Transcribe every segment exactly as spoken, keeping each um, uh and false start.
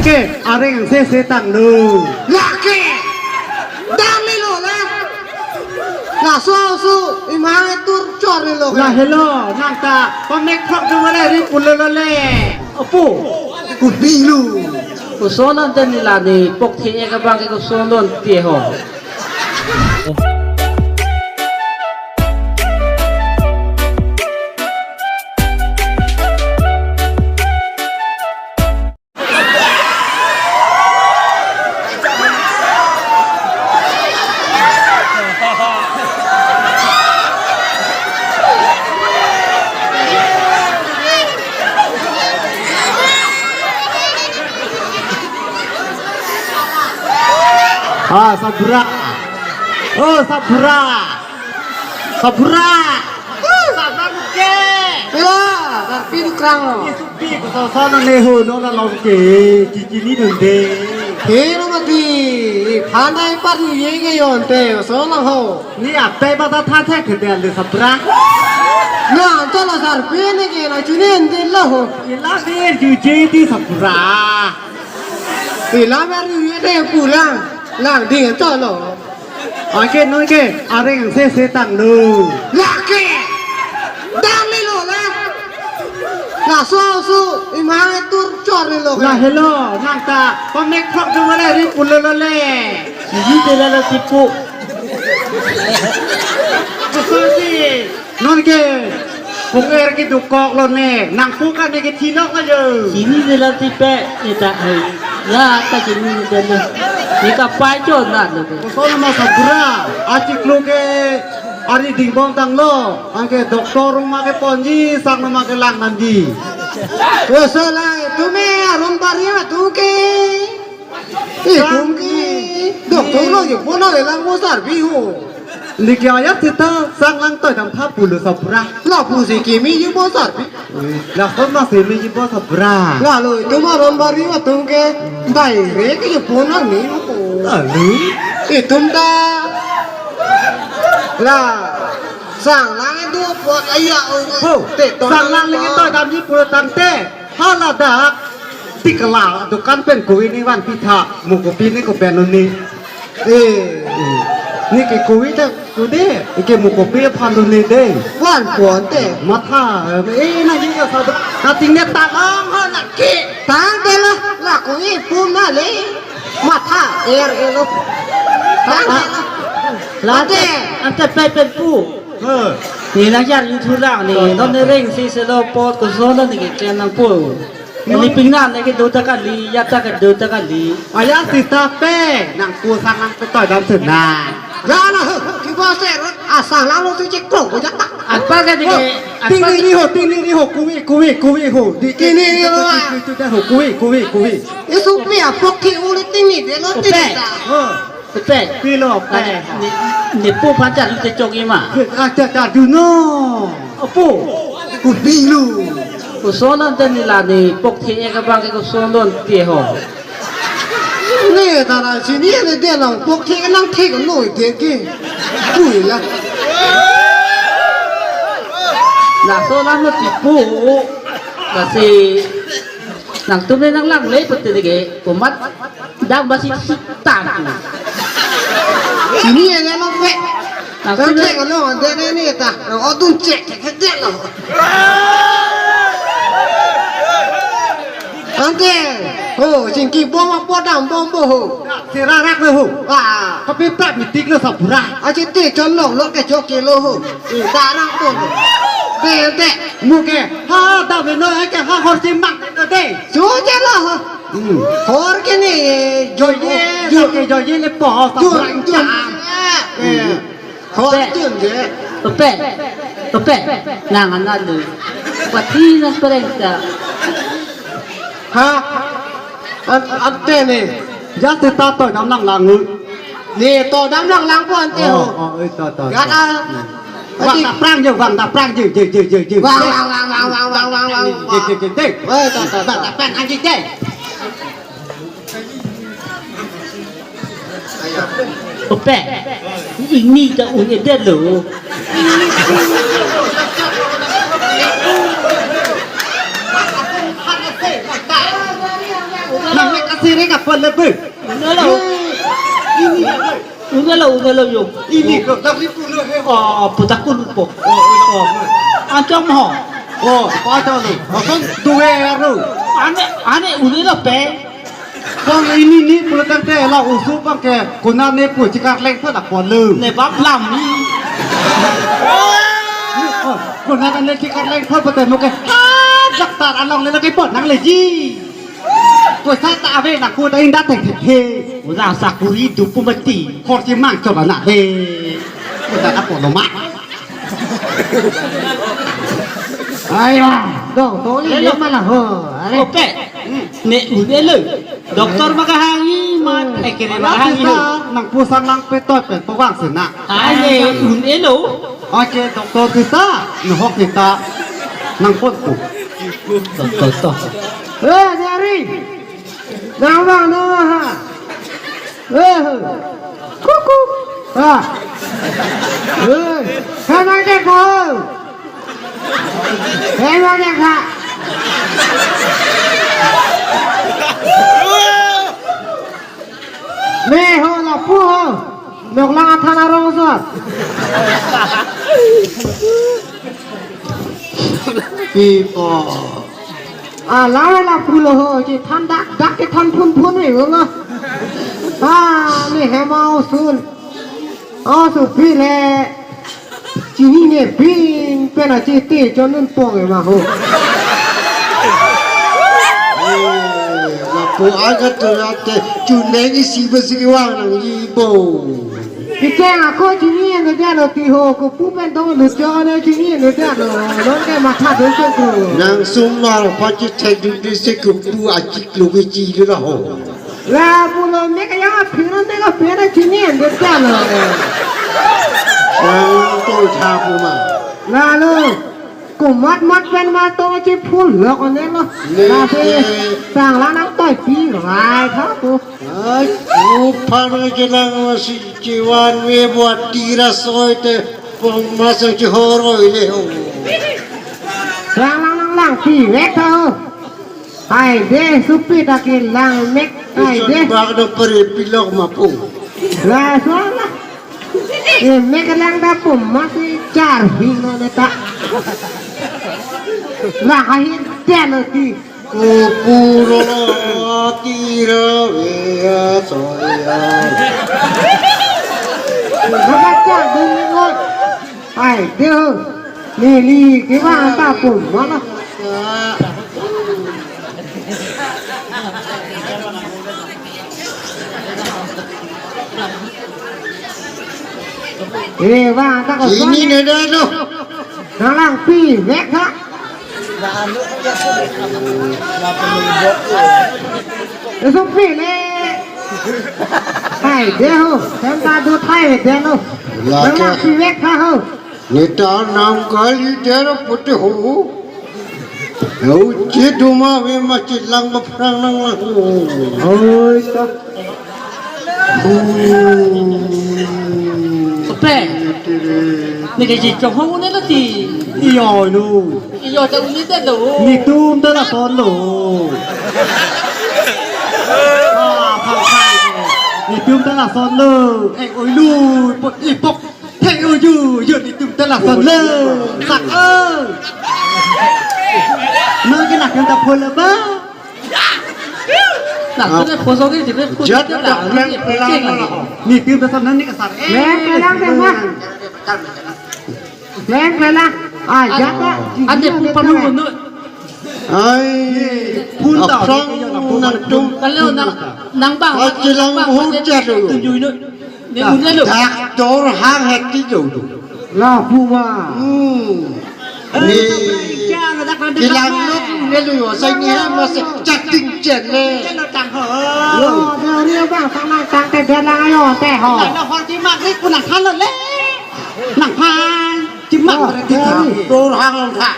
Ke, areng sese tanglo. Lake. Dam ni lo la. Laso su imang tur chor ni lo. La helo, nang ta pamek throk do mare ri pulo lo le. Opo. Kubilu. Koson an den ni la ni pok the ek abang ke koson don te ho. Ah, sabra. Oh, sabra. Sabra. Sabra ke. Ya, tapi dukrang lo. Pi ko sa sa na ne ho no na long ke. Chichini dunde. Ke no mati. Phanai par ni ye ke yon te. So na ho. Ni ape ba ta tha thek ke de sabra. Na to la sar pe ne ke na chini en din lo ho. Ila de ju je di sabra. Ila mer ni ye de pulang. Lang ding to lo. Anke non ke areng sese tanglo. Lake. Dam ni lo la. Laso su imang tur chor ni lo. La helo, nang ta pamek throk do mare ri pulo lo le. Siji te la la tipu. Koson si. Non ke pung er ke dukok lo ne, nang pu ka ne ke thinok ajo. Chini ne la tipe, ita ai. Ya, ta chini ne te ne. Ni ka pai cho na lo ke. Koson ma sabra, achiklo ke ari dingbom tanglo, anke doctor ma ke ponji, sang ma ke lang nangji. Koson la, tu me aron bari ma tu ke. Eh, tum ke. Dok tholo je pona le lang mo sar bi ho. Liki ayat seta sang lang toidam tha pulo sabra. La pu si kimi je mo sar bi. La kon ma si mi je mo sabra. La lo, tum aron bari ma tum ke. Dai re ke je pona ni mo. Lalu. Eh, tum ta. La. Sang lang do pot aya. Ho. Te to sang lang lagi toidam ji pulo tangte. Hala dak, tik kala dukan pen kove ni vanpi tha, mo kopi ni ko pen ni. Eh, ni ke kove ta tu de, ke mo kopi aphan tu ni de. Van pon te. Matha, eh, na ji ka sa, na ting ne ta ang ha na ke. Tang te la, la kove pum na le. Matha, er, er lo. Tang te la. La ante, ante pe pen pu. He. Ni lang jar yu thu lang ni, non ne reng si se lo pot koson ni ke ken nang pu. Ni ping nan ne ke do ta kali, ya ta ke do ta kali. Aya sita pe, nang ku sang nang pe toidam se na. Ya na, ki bo se, asang lang lo tu chek krong ko jak ta. Apa ke ni ke, apa Tingni ke ni ho, tingni ni ho, kuvi, kuvi, kuvi ho. Di Tingni ni ho, ah. Tu ta ho, kuvi, kuvi, kuvi. Isu pi apok ki uli tingni de lo tingni ta. Ho. Pe. Pilo pe. Ni, ni pu phan char te chok ima. Acha cha duno. Opo. Kubilu. Koson an den ni la ni pok the ek abang ke koson don te ho. Ne tara chini ne de lang pok the lang the ko noi de ke. Pui la. Laso lang lo tipu. Kasi nangtum ne nang lang le pute de ke. Komat Dak basi sitang. Chini ya lo pe. Nang tang tu pe kalau ada ni ni ta. Nang odun cek cek cek lo. Ante. Ho, chingki bom apa dam bom bo ho. Serarak lo ho. Ah. Tapi tak mitik lo sabra. Aji ti chon lo lo ke chok ke lo ho. Darang pon. Be ante. Muke. Ha, dam no ke ha hor si mak de. Chu je lo ho. Hmm. Hor ke ni, joye, joye, joye le po, sa jun, brang jun. Jam. Eh. Hor jun je. Pe, pe, nang anan lu. Pati nang pereng ta. Ha? An, ante ni. Ja te ta toidam lang lang lu. Ni toidam lang lang po ante ho. Oh, oh, ito, to, to. Ya ta. Hmm. Vang ta prang je, vang ta prang je, je, je, je, je. Vang, vang, vang. Je, je, je, je. Eh, ta, ta, ta. Vang ta prang je, je. Ope, ini ta un-edet lo. Nang Kasiri kapon lebe. Unelo. Ini. Unelo, unelo yo. Ini ko, tapi pulo he. Oh, putakun po. Oh, oh, oh. Anchong ho. Oh, pada lo. Akan dua aro. Ane, ane unelo pe. Bang ini ni pulo tangte la usu bang ke kuna ne pu chikar leng pun apon lo. Ne bap lam ni. Oh, kuna ne chikar leng pun pate mo ke. Ah, daktar along le lagi pon nang leji. Poisa ta ave na ko ta inda thek thek he. Uda sakuri dupu mati. Khor si mang coba na he. Uda na polo ma. Ayo, dong, toli Hello. Mana ho. Are. Oke. Ne unelo. Doktor maka hangi mat ekere maka hangi. Nang pusang nang petot pen pawang sena. Aye unelo. Oke, doktor kita, nohok kita nang pon pu. Doktor to. Eh, dari. Nang bang no ha. Eh. Kuku. Ha. Eh, kana ke ko. Kana ke ka. Me ho lapu ho. Nok lang athan arong sot. Pipo. Ala lapu lo ho, chethan dak dak chethan phun phun we lo. Ah, ne hema osun. Osu pile. Chini ne pin pen a chete chonun pong e ma ho. Eh, lapu aga tu ate chuneng isi besi kiwang nang ibo. Kicheng ako chini ne dia lo ti ho ko pu pen dong lu cho ne chini ne dia lo. Non ke matha do ko ko. Nang sumar pachit thek du di se ko pu achik lo ke chi lo ho. La pulo me kaya phira me ka phira chini ande talo. Ang to tha pu ma. La lo. Kumat mat pen ma to chi phul lok ne lo. Ne, la se ne. Sang la nang toi pi rai tha tu. Ai, upar ke lang masi chiwan me buat tira soi te pom masang chi horoi le ho. Lang lang lang lang pi vek tha ho. Ai de supi ta ke lang mek ai de. Ison bak do peri pilok ma pu. La so la. E mek lang da pu masi char hing no ne ta. La hai de lo ti. Kupuro tira veya soya. Baca dulu. Ai, deu. Neli, kiwa ta pum, mana? Eh, wa, ta ko. Ini neda tu. Dalang pi, vek ha. Eso pi le. Hai, deu. Sem ta du thai de lo. Dalang pi, vek ha ho. Neta nam kali dera pute ho. Uchi duma ve ma chilang ba phrang nang lang. Oi ta. Pe. Neke ji chong hong ne lati. Iyo nu. Iyo ta uni ta lo. Netum ta lason lo. Ah, phang phang. Netum ta lason lo. Eh, oi lu, pot ipok. Hey, uju, uju, netum ta lason le. Sak, eh. Nang ke nak yang ta phol ba? Nak, ah, kena kosong ni, jadi jat tak lang pelang mana? Netum ta lason ni kasar. Eh, lang pelang deh, Mas. Lang pelang. Ah, jat tak. Ante pun palu nu. Ai, phun ta, aphrang nangtum. Kalau nang, nang bang, ah, chilang bang, buhut jat lo. Tunjuk nu. Ne un-e lo. Doctor hang hati jo tu. La pu ma. Hmm. Eh, ni dak dak kilang dak lo un-e lo yo. Sai ni ha mas chatting chen le. Lo, dia ni bang sang nang tang te dia lang ayo te ho. Ada hor di maghrib pun nang than lo le. Nang than. Cuma berarti. Doctor hang tha.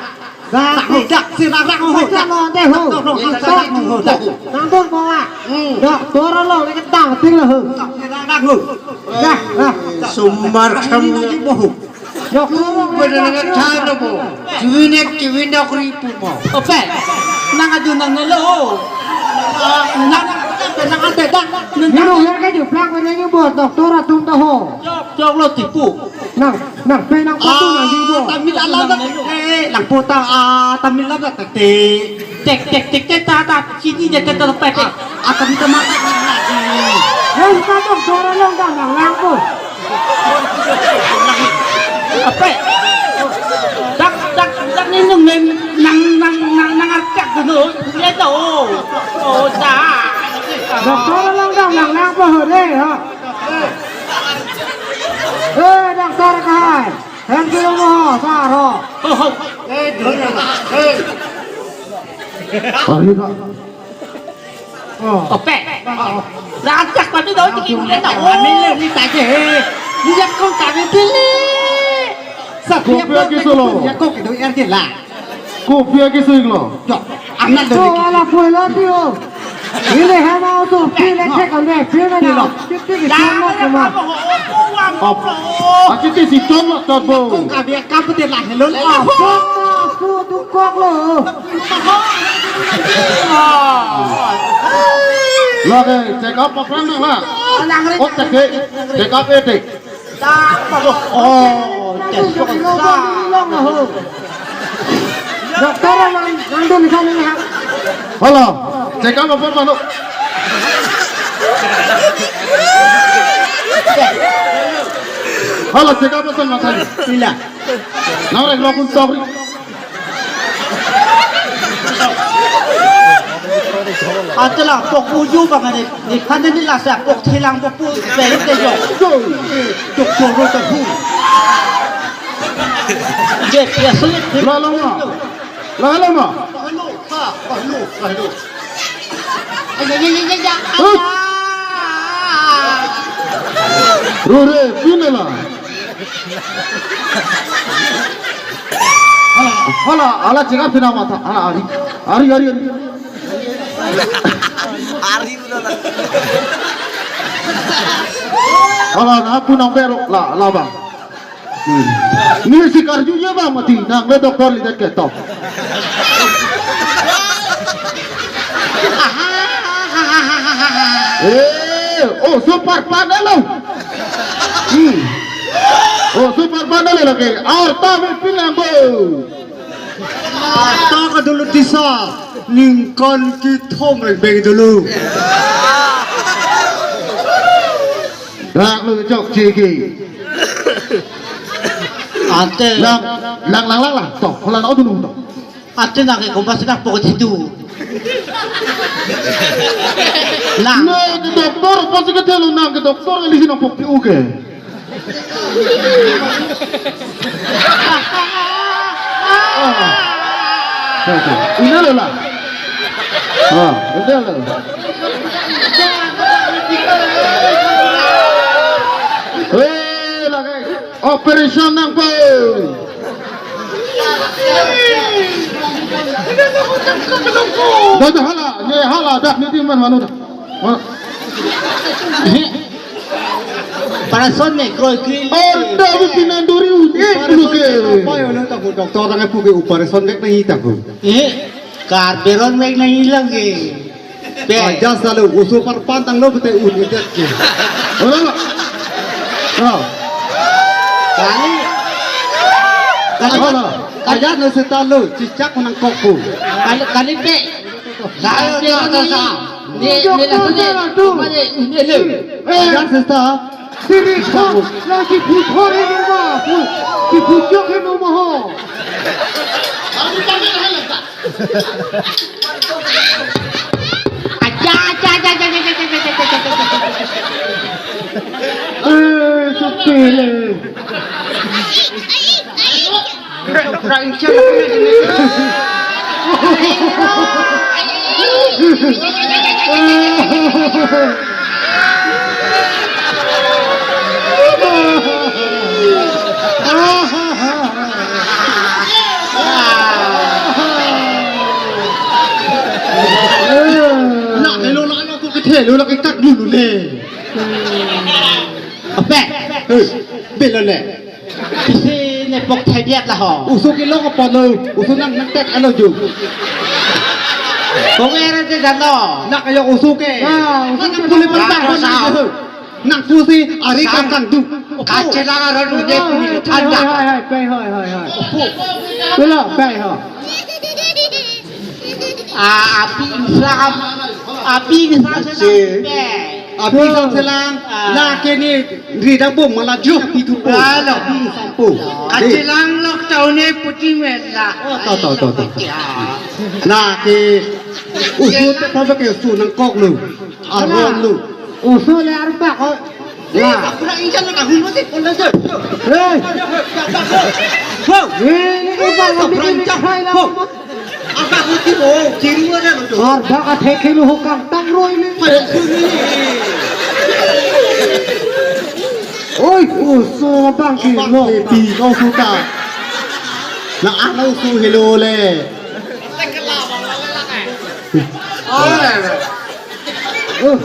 Dak, dak, si rak rak ho. Dak, dak, dak, dak, dak, dak, dak. Nang dur bawa. Hmm. Dak, dur lo, ni ketang ting lo ho. Dak, si rak rak ho. Dah, dah. Sumar kham. Dak, dur lo, ni pada ketang. Nang thai lo bo. Jiwinek, jiwinek ri pu mo. Ope. Nang adu nang lo. Nang Nino her kejuplang pen nangji bo, doctor atum ta ho. Chok, chok lo tipu. Nang, nang pe nang patu nangji bo. Ah, tamil alam ta, eh, nang pota, ah, tamil alam ta te. Tek, tek, tek, tek, ta, ta, chini je, tek, tek, tek, tek. Ah, tamil ta ma. Hei, ka doctor along ta nang lang ko. Ape. Dak, dak, dak ni nung neng nang, nang, nang, nang archak dulu. Lihat tu. Oh, dah. Doctor along ta nang lang ko ho de, ha. Eh, doctor kahai. Hem kilo mo ho, sar ho. Oh, oh. Eh, dulu. Eh. Oh, ini kok. Oh. Ope. Oh. Lantak kami daw, tiki mo na daw. Kami le, ni taje, he. Ni jak kong kami pili. Sa kopi pia akisolo. Kong, ya kong kido er ke la. Kopi akisolo. Yo, anak. So, dari ala puelo tio. Ini hama tu pili cek ande, pili na. Pili. Kiti kiti mo kuma. Op. Akiti si tom lo tot bo. Kong kami kamu de la hello le. Apa tu kok lo. Lagi check up apa nang la? Nang ring. Oh, check, check up eh, check. Oh, check up. Doktor nang, nang dun kan ini ha. Halo, check up apa mano? Halo, check up apa mano? Ila. Nang rek lokun tokri. Atela pok uju bang ani, ni kan ni la sa pok thilang pok pu beri te jo. Tuk tuk tuk tuk hu. Je pia sulit. La la ma. La la ma. Hello, ha, hello, hello. Ay, ay, ay, ay, ay, ay. Huh? Rore, pine la. Hala, hala, hala, check up pina mata. Hala, ari. Ari, ari, ari. Ari udah lah. Hala, na punang pero la, la bang. Hmm. Ni si karju ya bang mati, nang le doktor lihat ke to. Eh, oh, super pan lo. Hmm. Oh, super pan lo lagi. Arta me pinang bo. Arta ka dulu tisa, ningkan kithom reng beng dulu. Dak lo chok chiki. Ante. Lang, lang, lang, lang, lang. To, holan auto nung to. Ante nang ke kompas nang pokok itu. Lang. Nang ke doktor, pasi ke telo nang ke doktor, lisi nang pokok pi uke. Ah. Oke, oke. Ini lo lah. Ah, ini lo. Eh, lagi. Operation nang pe. Dah, dah, hala, ye hala, dah, ni di mana, mana dah. Mana? Operation ne kroi kri. Oh, dah, bu pinanduri, eh, operation dulu ke. Apa ya, lo tak bu doktor tangan bu ke operation dek nahi tak bu. Eh, karberon mek nahi lang ke. Be. Aja selalu usul parpan tang lo bete un idet ke. Halo. Halo. Kali. Kali. Halo. Aja no seta lo cicak menang kokku. Kali, kali pe. Kali pe, kali sa. Ni, ni la tu ni. Doktor tu. Mane, ini lo. Eh. Aja sesta. Siri ko, lagi puthor ini mah. Pu-, si pucuk ini mah ho. Aja, aja, aja. Eh, sepele. La, hello, la, la, ko kethe lo, la, ke kat dulu le. Ape? Eh, belo le. Isi ne pok thai biat la ho. Usu kilo ko polo, usu nang nang tek alo ju. Kong er aja jano. Nak ayok usu ke. Ah, usu ke. Nang puli pantang. Nang pusi ari kang kang du. Kachelang aron uje puli thanda. Hai, hai, hai, hai, hai, hai. Belum, hai, hai. Ah, api Islam. Api Islam. Api Samselang, ah, lake ne ridang bom malaju itu po. Alo. Api Sampo. Kachelang lok taune puting mela. Oh, to, to, to, to. Ya. Lake usu te pabak ke usu nangkok lo. Aron lo. Usu le arba ko. Ya. Kurang injan na kahun mati pon aja. Hei. Wow. Hei, ini ko bang, kurang injan. Wow. Apa kuti mo? Kiri mo na lo. Arba ka thek helo ho kang tang roi ni. Pai suni. Oi, usu bang ki lo. Pi ko suka. Na ano su helo le. Oh.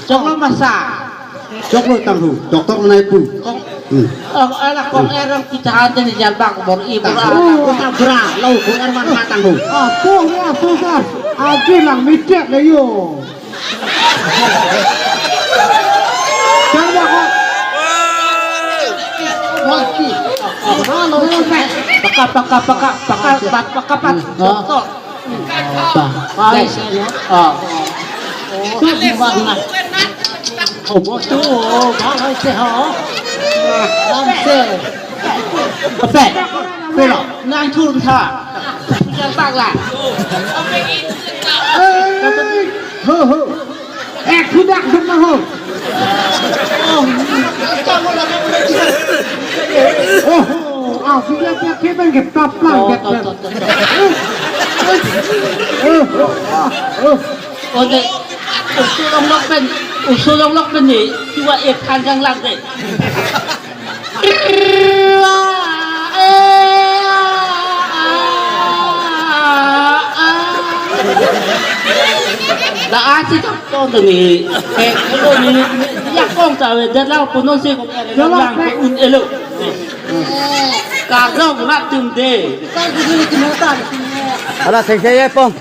Choklo masa. Choklo tanghu, doktor nai pu. Kong, hmm, eh, ala kong erang kita hati ni jalbak bor i bor. Tanghu. Oh, ta bra, lo ko erman ha tanghu. Ah, po ya susar. Aji lang micet le yo. Jalbak ko. Mati. Paka, paka, paka, paka, paka, paka, doktor. Ba, ba, isi, ya. Ah. Oh, di mana? Oh, botu, oh, ba, isi, ha. Lamse. Apa? Pelo, nang turun tha. Yang tak lah. Eh, ho, ho. Eh, kudak dong na ho. Oh. Oh, ah, sudah siap, siap, siap, siap, siap. Oh, to, to, to, to. Oh, oh, ah, oh. Oke. Usu longlok pen, usu longlok pen ni, cua ek kandang lagi. La asi tak to ni. Eh, ko ni, ya kong ta we, dan lau puno si kong lang ke un elo. Kardom rat tum de. Ala sengse ye pong.